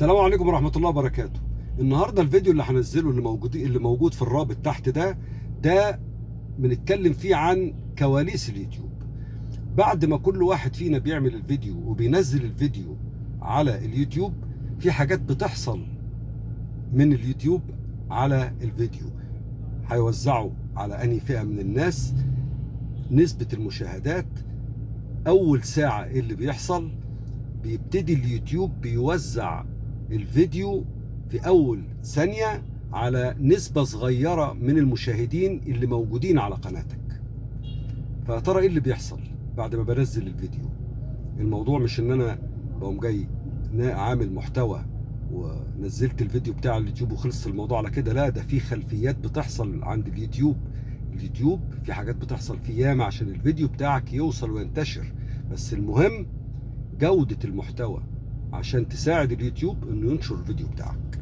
السلام عليكم ورحمة الله وبركاته. النهاردة الفيديو اللي هنزله اللي موجود في الرابط تحت ده بنتكلم فيه عن كواليس اليوتيوب. بعد ما كل واحد فينا بيعمل الفيديو وبينزل الفيديو على اليوتيوب، في حاجات بتحصل من اليوتيوب على الفيديو، هيوزعه على أنهي فئة من الناس، نسبة المشاهدات، أول ساعة إيه اللي بيحصل. بيبتدي اليوتيوب بيوزع الفيديو في أول ثانية على نسبة صغيرة من المشاهدين اللي موجودين على قناتك. فترى إيه اللي بيحصل بعد ما بنزل الفيديو؟ الموضوع مش إن أنا بقوم جاي عامل محتوى ونزلت الفيديو بتاع اليوتيوب وخلص الموضوع على كده، لا، ده في خلفيات بتحصل عند اليوتيوب. اليوتيوب في حاجات بتحصل فيه ياما عشان الفيديو بتاعك يوصل وينتشر، بس المهم جودة المحتوى عشان تساعد اليوتيوب انه ينشر الفيديو بتاعك.